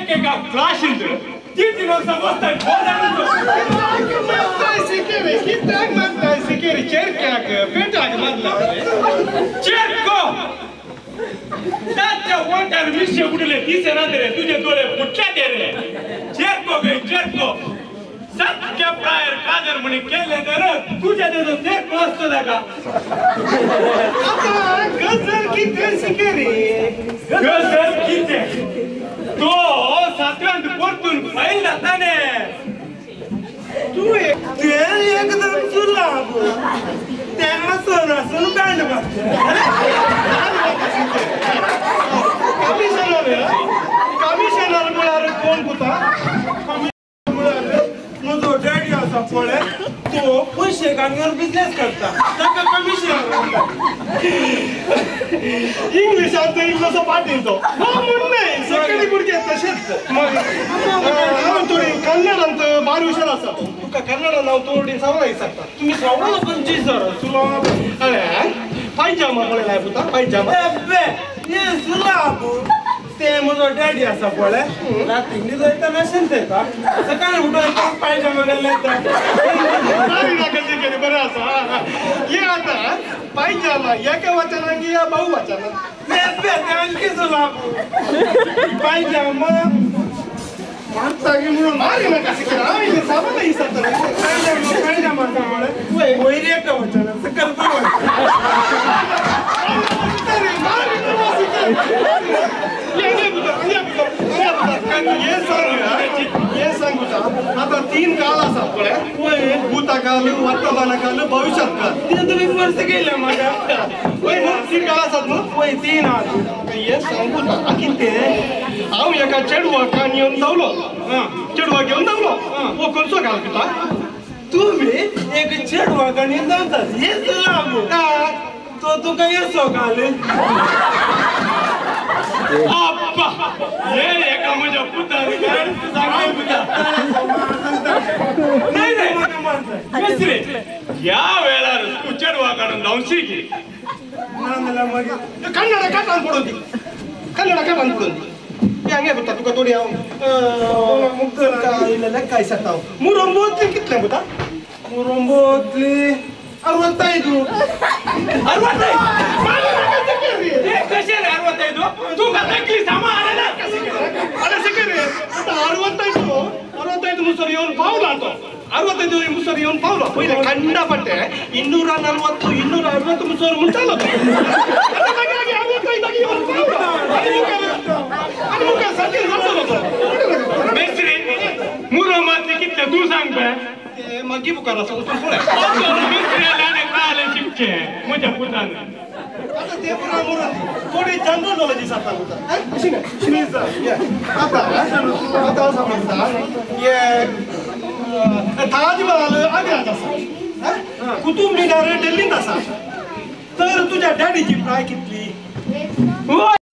एका क्लासींत 3 वर्सां बसताय कित्याक मारताय सिकेरी चेरक्याक पेटाक मारला चेरको ताच्या वोंठार मिशे उडले दिसना रे तुजे दोळे फुटले ते रे चेरको गे चेरको सत्य प्रायर काजर म्हणी केले तर तुझ्या तेजो चेरको आसतो ताका आतां गजल कितें सिकेरी गजल कितें तो सातव्यांत परतून फायल जाता ने तूं एकदम सुलाब तेन्ना सोनासून बँड कमिशनर कमिशनर म्हळ्यार कोण पुता म्हळ्यार म्हजो डॅडी आसा पळय तो पयशे काडून बिजनेस करता ताका कमिशनर म्हणटा इंग्लिशांत इल्लोसो पाटील तो म्हूण न्हय सगळे भुरगे तशेंच हांव थोडी कन्नडांत बारी हुशार आसा तुका कन्नडान हांव थोडी सवळां विचारता तुमी सवळां खंयची सर सुलाब अरे पायजामा पळयला पुता पायजामा हे सुलाब ते म्हजो डॅडी आसा पळय राती न्हिदो येता शिंत येता सकाळी उठून पायजामा घालून येता बरें आसा हे आतां पायजामा एका वचनांगी या बहु वचनां आणखी सुलाब पायजामा मारता म्हणून मारी नाका हांव सामान विचारता पायजामा पळय वयर एका वचना सकयल हे सांगता आता 3 काल आसा पळय भूतकाल वर्तमान काल भविष्यात काल ते तुमी वर्स केले म्हाका वय 3 काल आसात न्हू वय 3 आसा हे सांगू कितें हांव एका चेडवाक येवन धांवलो चेडवाक घेवन धांवलो हो खंयचो काल पुता तुमी एक चेडवाक येवन धांवतात हे सुलाब तो तुका येसो काल अप्पा हे एका म्हज्या पुतान सांगता नाही नाही मिस्त्री ह्या वेळार तूं चेडवा काडून धांवशी की ना मागीर कन्नड काटान पडून दी कन्नड काटान पडून दी हांगे पुता तुका थोडी हांव लेक्का विचारता हांव मुरंबोतली कितलें पुता मुरंबोतली 65 65 कशें रे 65 तुका तकली सामान अरे सिकेरी आतां 65 मुसर येवन पावला तो 65 मुसर येवन पावलो पयले कंडा पट्टे 240 260 मुसर म्हणटालो तो 65 येवन पावलो आनी मुखार सारकें जातलो तो मेस्त्री मुरमातले कितले तूं सांग पळय मागीर मुखार आसा वचून पळय मिस्त्री आनी काले शिकचें म्हज्या पुतान आतां ते पुरा मुरून थोडी जनरल नॉलेज विचारता पुता आतां आतां समजता हे ताजमहाल आग्र्यांत आसा कुतूब मिनार दिल्लींत आसा तर तुज्या डॅडीची प्राय कितली?